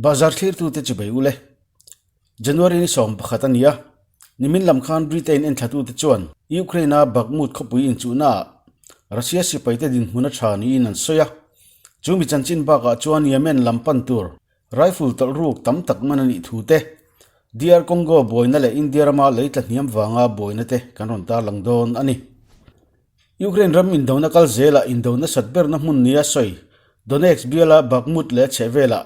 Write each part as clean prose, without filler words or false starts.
Bazar thlirtute chu bei ule. January ni 11 a ni a, nimin lam khan Britain enthlatute chuan Ukraine-a Bakhmut khawpui inchuhnaah Russia sipaite dinhmun a tha niin an sawi a. Chu mi chanchin bakah chuan Yemen lam pan tur rifle tawlh ruk tam tak man a nih thu te, DR Congo buaina leh India rama lei tla hniam vanga buaina te kan rawn tarlang dawn a ni. Ukraine ram indona kal zelah indo nasat berna hmun nia sawi Donetsk biala Bakhmut leh a chhehvelah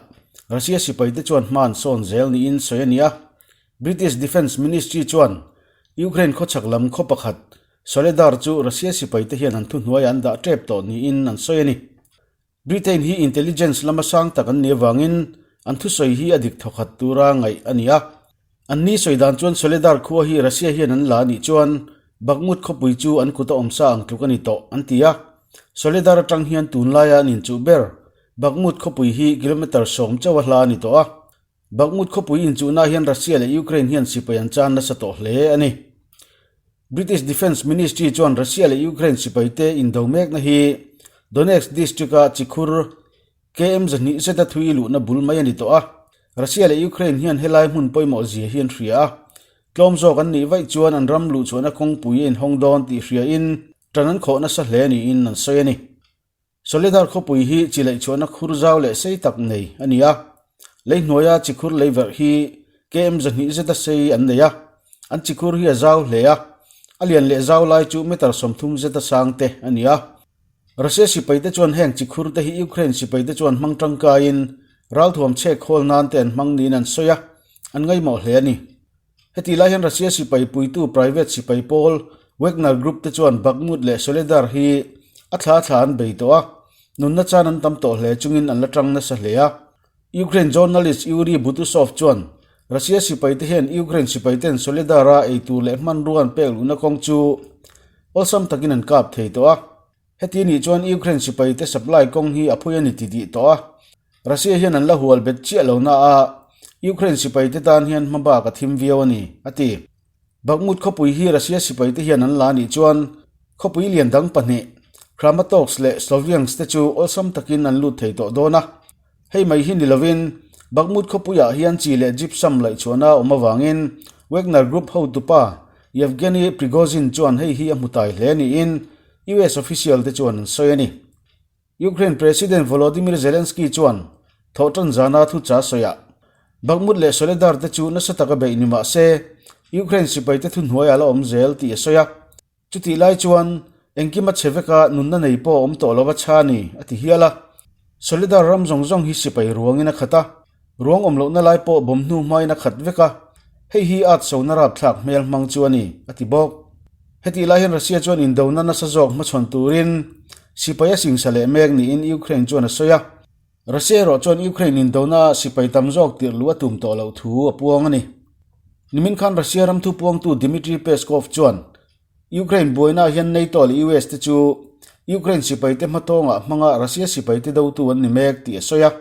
Russia sipaite chuan hma an sawn zel niin sawi a ni a. British Defence Ministry chuan Ukraine khawchhak lam khaw pakhat Soledar chu Russia sipaite hian an thuhnuaiah an dah tep tawh niin an sawi a ni. Britain hi intelligence lama sang tak an nih avangin an thusawi hi a dik thawkhat tura ngaih a ni a. An ni sawi dan chuan Soledar khua hi Russia hian an la a nih chuan Bakhmut khawpui chu an kut a awmsa ang tluk a ni tawh an ti a. Soledar atang hian tunlaia an inchuh ber Bakhmut khawpui hi kilometre 10 chauh a hla a ni tawh a. Bakhmut khawpui inchuhna hian Russia leh Ukraine hian sipai an chan nasa tawh hle a ni. British Defence Ministry chuan Russia leh Ukraine sipaite indo mekna hi Donetsk district-a chikhur KM 200 zeta thui luhna bul mai a ni tawh a. Russia leh Ukraine hian helai hmun pawimawh zia hi an hria a. Tlawm zawk an nih vaih chuan an ram luhchhuahna kawngpui a inhawng dawn tih hriain tan an khawh nasa hle niin an sawi a ni. Soledar khawpui hi chi laihchhuahna khur zau leh sei tak nei a ni a, lei hnuaia chi khur lei verh hi KM 200 zeta sei an nei a, an chi khur hi a zau hle a, a lian leh zau lai chu meter 30 zeta sang te a ni a. Russia sipaite chuan heng chi khur te hi Ukraine sipaite chuan hmang tangkaiin ralthuam chhek khawl nan te an hmang niin an sawi a, an ngaihmawh hle a ni. Heti lai hian Russia sipai puitu private sipai pawl Wagner Group te chuan Bakhmut leh Soledar hi a thla thla an bei tawh a, nunna chan an tam tawh hle chungin an la tang nasa hle a. Ukraine journalist Yuri Butusov chuan Russia sipai te hian Ukraine sipai ten Soledar-a eitur leh hmanrua an pek luhna kawng chu awlsam takin an kap thei tawh a. Heti nih chuan Ukraine sipai te supply kawng hi a phui a ni ti tih tawh a. Russia hian an la hual bet chiah lo na a, Ukraine sipai te tan hian hma bak a thim viau a ni, a ti. Bakhmut khawpui hi Russia sipai te hian an la nih chuan khawpui lian dang pahnih, Kramatorsk leh Sloviansk te chu awlsam takin an lut thei tawh dawn a. Hei mai hi ni lovin Bakhmut khawpuiah hian chi leh gypsum laihchhuahna a awm avangin Wagner Group hotupa Yevgeny Prigozhin chuan hei hi a hmu tai hle niin US official te chuan an sawi a ni. Ukraine President Volodymyr Zelensky chuan thawhtan zana thu cha sawiah Bakhmut leh Soledar te chu nasa taka beih ni mah se Ukraine sipai te thuhnuaiah la awm zel tih a sawi a. Chutih lai chuan engkim a che veka nunna nei pawh a awm tawh lo a chha ni a ti hial a. Soledar ram zawng zawng hi sipai ruangin a khat a, ruang awm lohna lai pawh bawm hnu hmain a khat vek a, hei hi at sona rapthlak hmel hmang chu a ni a ti bawk. Hetih lai hian Russia chuan indona nasa zawk hmachhawn turin sipai a singsa leh mek niin Ukraine chuan a sawi a. Russia erawh chuan Ukraine indona sipai tam zawk tirh luh a tum tawh loh thu a puang a ni. Nimin khan Russia ram thupuangtu Dmitry Peskov chuan Ukraine buainaah hian NATO leh US te chu Ukraine sipaite hmatawngah hmanga Russia sipaite dotu an ni mek tih a sawi a.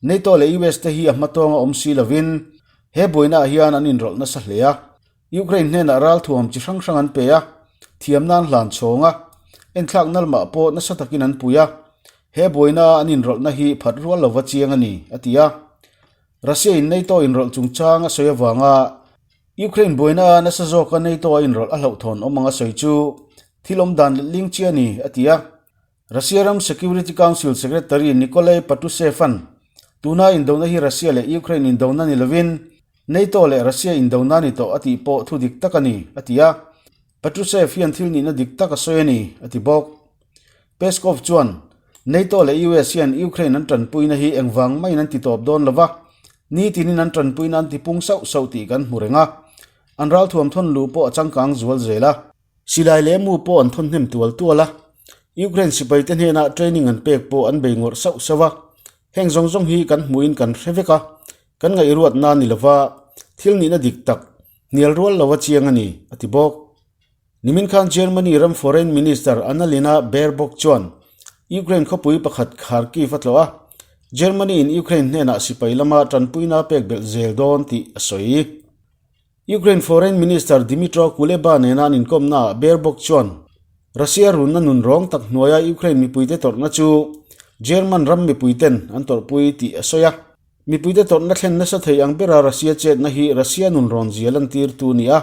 NATO leh US te hi a hmatawnga awm si lovin he buainaah hian an inrawlh nasa hle a. Ukraine hnenah ralthuam chi hrang hrang an pe a, thiamna an hlan chhawng a, enthlak nalmah pawh nasa takin an pui a, he buaina an inrawlhna hi phat rual lova chiang a ni, a ti a. Russia in NATO inrawlh chungchang a sawi avanga Ukraine buaina a nasa zawka NATO a inrawlh a hlauhthawn awm ang a sawi chu thil awm dan letling chi a ni, a ti a. Russia ram Security Council Secretary Nikolay Patrushev-a'n tuna indona hi Russia leh Ukraine indona ni lovin NATO leh Russia indona ni tawh a tih pawh thu dik tak a ni, a ti a. Patrushev hian thil nihna dik tak a sawi a ni, a ti bawk. Peskov chuan NATO leh US hian Ukraine an tanpuina hi engvang maiin an ti tawp dawn lova, nitinin an tanpuina an ti pung sauh sauh tih kan hmu reng a. An ralthuam thawn luh pawh a changkang zual zel a. Silai leh mu pawh an thawn hnem tual tual a, Ukraine sipaite hnenah training an pek pawh an bei ngawrh sauh sauh a, heng zawng zawng hi kan hmuhin kan hre vek a, kan ngaihruatna ni lova thil nihna dik tak hnial rual lova chiang a ni, a ti bawk. Nimin khan Germany ram Foreign Minister Annalena Baerbock chuan Ukraine khawpui pakhat Kharkiv a tlawh a, Germany in Ukraine hnenah sipai lama tanpuina pek belh zel dawn tih a sawi. Ukraine Foreign Minister Dmytro Kuleba nena an inkawmnaah Baerbock chuan Russia runna nun rawng tak hnuaia Ukraine mipuite tawrhna chu German ram mipuiten an tawrhpui tih a sawi a. Mipuite tawrhna thlen nasa thei ang bera Russia chetna hi Russia nunrawn zia lantirtu a ni a,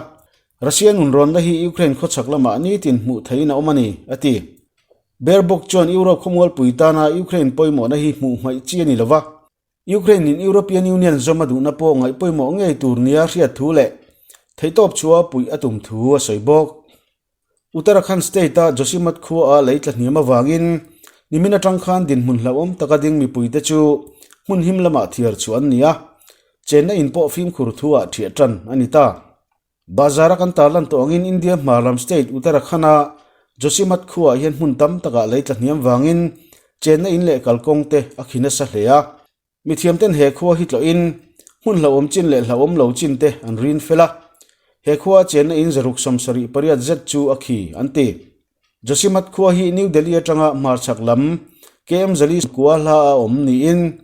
Russia nunrawnna hi Ukraine khawchhak lamah nitin hmuh theihin a awm a ni, a ti. Baerbock chuan Europe khawmualpui tana Ukraine pawimawhna hi hmuh hmaih chi a ni lova, Ukraine-in European Union zawm a duhna pawh ngaih pawimawh ngei tur nia hriat thu leh theihtawp chhuah puih a tum thu a sawi bawk. Uttarakhand state-a Joshimath khuaah lei tla hniam avangin nimin atang khan dinhmun hlauhawm taka ding mipuite chu hmun him lamah thiar chhuah an ni a, chenna in pawh fimkhur thuah thiah tan a ni ta. Bazar-a kan tarlan tawh angin India hmar lam state Uttarakhand-a Joshimath khuaah hian hmun tam takah lei tla hniam vangin chenna in leh kalkawng te a khi nasa hle a. Mithiamten he khua hi tlawhin hmun hlauhawm chin leh hlauhawm lo chin te an rin fel a. He khua chenna in 678 zet chu a khi an ti. Joshimath khua hi New Delhi atanga hmarchhak lam KM Zali kua hla a awm niin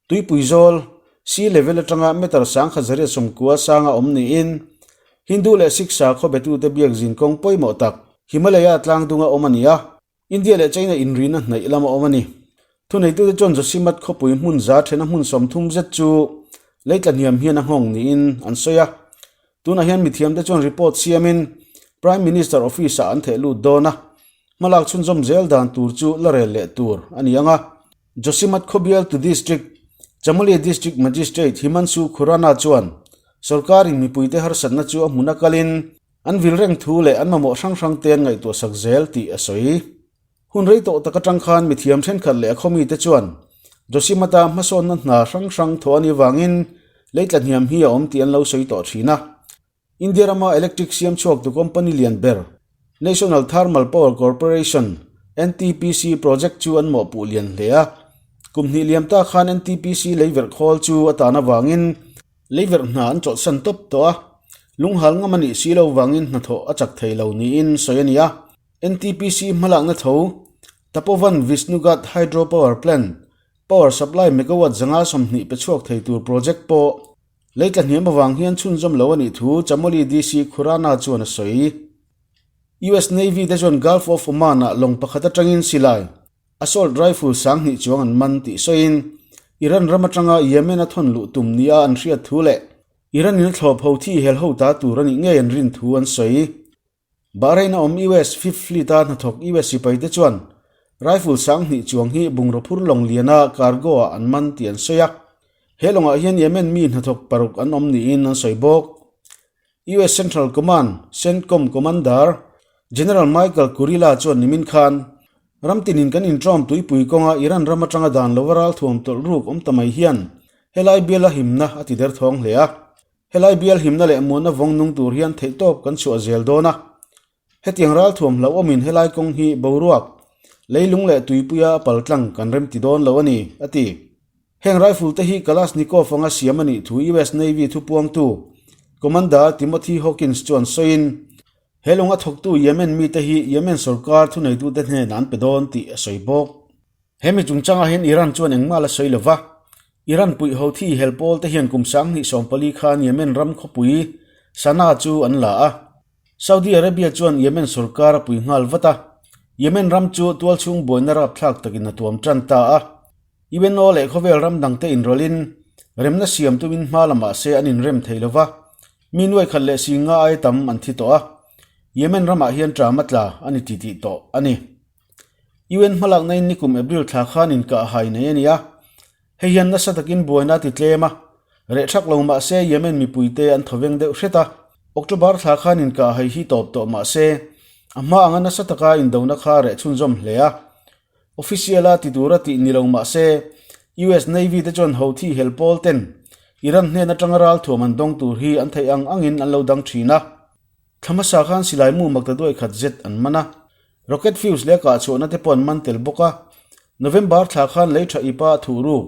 Tuipui zawl, sea level atanga meter 1190 sanga awm niin, Hindu leh Sikh sakhaw betute biak zin kawng pawimawh tak Himalaya tlang dunga awm a ni a, India leh China inrina hnaih lama awm a ni. Thuneitute chuan Joshimath khawpui hmun za thena hmun 30 zet chu lei tla hniam hian a nghawng niin an sawi a. Tunah hian mithiamte chuan report siamin Prime Minister office-ah an theh lut dawn a, hmalak chhunzawm zel dan tur chu la rel leh tur a ni ang a. Joshimath khawbial tu District, Chamoli District Magistrate Himanshu Khurana chuan sorkarin mipuite harsatna chu a hmun a kalin an vil reng thu leh an mamawh hrang hrang te an ngaihtuahsak zel tih a sawi. Hun rei tawh tak atang khan mithiam thenkhat leh a khawmite chuan Joshimath-a hmasawnna hna hrang hrang thawh a nih vangin lei tla hniam hi a awm tih an lo sawi tawh thin a. India rama electric siam chhuaktu company lian ber National Thermal Power Corporation, NTPC, project chu an mawhpuh lian hle a. Kum hnih liam ta khan NTPC leiverh khawl chu a tan avangin leiverh hna an chawlhsan tawp tawh a, lunghal ngam a nih si lo vangin hnathawh a chak thei lo niin sawi a ni a. NTPC hmalakna tho Tapovan Vishnugad Hydro Power Plant power supply megawatt 120 pe chhuak thei tur project pawh Lei tla hniam avang hian chhunzawm lo a nih thu Chamoli DC Khurana chuan a sawi. US Navy te chuan Gulf of Oman-ah lawng pakhat atangin silai, assault rifle 2000 chuang an man tih sawiin Iran ram atanga Yemen a thawn luh tum nia an hriat thu leh Iran-in a thlawp ho thi hel ho ta tur a nih ngei an rin thu an sawi. Bahrain a awm US Fifth Fleet-a hnathawk US sipaite chuan rifle 2000 chuang hi bungraw phur lawng liana cargo-ah an man tih an sawi a. He lawngah hian Yemen mi hnathawk paruk an awm niin an sawi bawk. US Central Command, CENTCOM, Commander General Michael Kurilla chuan nimin khan ram tinin kan inṭawm tuipui kawnga Iran ram aṭanga dan lova ralthuam tawlh ruk awm ta mai hian helai biala himna a ti derthawng hle a. Helai bial himna leh muanna vawng nung tur hian theihtawp kan chhuah zel dawn a. Hetiang ralthuam hlauhawmin helai kawng hi boruak, leilung leh tuipuia a paltlang kan remti dawn lo a ni, a ti. Heng rifle te hi Kalashnikov anga siam a nih thu US Navy thupuangtu Commander Timothy Hawkins chuan sawiin, he lung a thawktu Yemen mite hi Yemen sorkar thuneitute hnenah an pe dawn tih a sawi bawk. He mi chungchangah hian Iran chuan engmah la sawi lova, Iran puih Houthi hel pawl te hian kum 2014 khan Yemen ram khawpui Sanaa chu an la a. Saudi Arabia chuan Yemen sorkar a pui nghal vat a, Yemen ram chu tualchhung buaina rapthlak takin a tuam tan ta a. UNO leh khawvel ram dangte inrawlhin remna siam tumin hma la mah se an inrem thei lova, mi nuai khat leh si nga ai tam an thi tawh a. Yemen ramah hian ṭam a tla a ni titih tawh a ni. UN hmalakna in nikum April thla khan inkah hai nei a ni a, hei hian nasa takin buaina a ti tlem a, reh thak lo mah se Yemen mipuite an thawveng deuh hret a, October thla khan inkah hai hi tawp tawh mah se a hma anga nasa taka indona kha reh chhunzawm hle a, official a ti tura tih ni lo mah se US Navy te chuan Houthi hel pawl ten Iran hnen atanga ralthuam an dawng tur hi an theih ang angin an lo dang thin a. Thla hmasa khan silai mu makta duai khat zet an man a, rocket fuse leh kah chhuahna te pawh an man tel bawk a. November thla khan lei tha ipa a thuh ruk,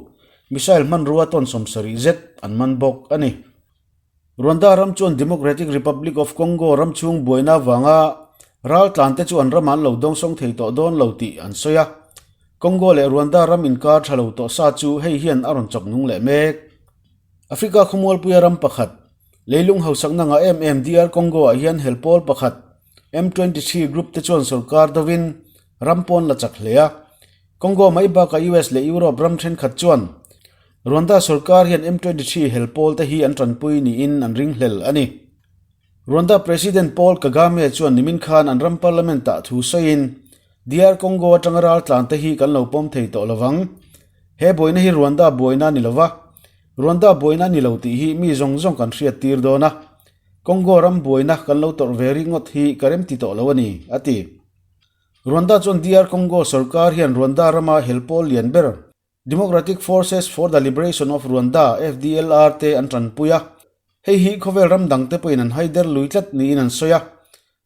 missile hmanrua tawn 70 zet an man bawk a ni. Rwanda ram chuan Democratic Republic of Congo ram chhung buaina avanga raltlan te chu an ramah an lo dawngsawng thei tawh dawn lo tih an sawi a. Congo leh Rwanda ram inkar tha lo tawh sa chu hei hian a rawn chawk nung leh mek. Africa khawmualpuia ram pakhat, Leilung hausakna ngah em em DR Congo ah hian hel pawl pakhat M23 group te chuan sorkar dovin ram pawn la chak hle a. Congo mai bakah US leh Europe ram thenkhat chuan. Rwanda sorkar hian M23 hel pawl te hi an tanpui niin an ringhlel a ni. Rwanda President Paul Kagame chuan nimin khan an ram parliament-ah thu sawiin, DR Congo atanga raltlan te hi kan lo pawm thei tawh lovang. He buaina hi Rwanda buaina a ni lova, Rwanda buaina a ni lo tih hi mi zawng zawng kan hriat tir dawn a. Congo ram buaina kan lo tawrh ve ringawt hi ka remti tawh lo a ni, a ti. Rwanda chuan DR Congo sorkar hian Rwanda rama hel pawl lian ber Democratic Forces for the Liberation of Rwanda, FDLR, te an tanpui a. Hei hi khawvel ram dangte pawhin an haider lui tlat niin an sawi a.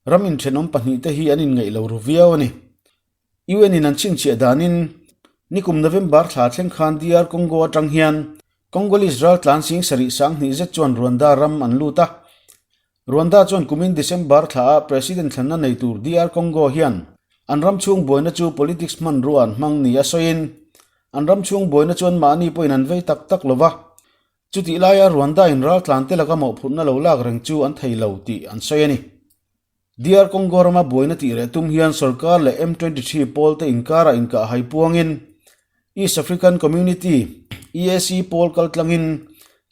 Ram inthenawm pahnihte hi an inngaih lo ru viau a ni. UN in an chhinchhiah danin nikum November thla thleng khan DR Congo atang hian Congolese raltlan sing sarih 2000 zet chuan Rwanda ram an lut a. Rwanda chuan kumin December thlaah President thlanna nei tur DR Congo hian an ram chhung buaina chu politics hmanrua an hmang ni a sawiin an ram chhung buaina chuan mahni pawhin an vei tak tak lo va, chutih laia Rwanda in raltlan te laka mawhphurhna lo lak reng chu an thei lo tih an sawi a ni. DR Congo rama buaina tih reh tum hian sorkar leh M23 pawl te inkarah inkahhai puangin East African Community, EAC, pawl kaltlangin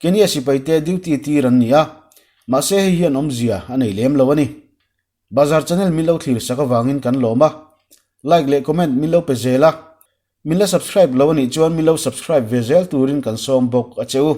Kenya sipaite duty tir an ni a, mahse hei hian awmzia a nei lem lo a ni. Bazar channel min lo thlir sak avangin kan lawm a, like leh comment min lo pe zel a, min la subscribe lo a nih chuan min lo subscribe ve zel turin kan sawm bawk a che u.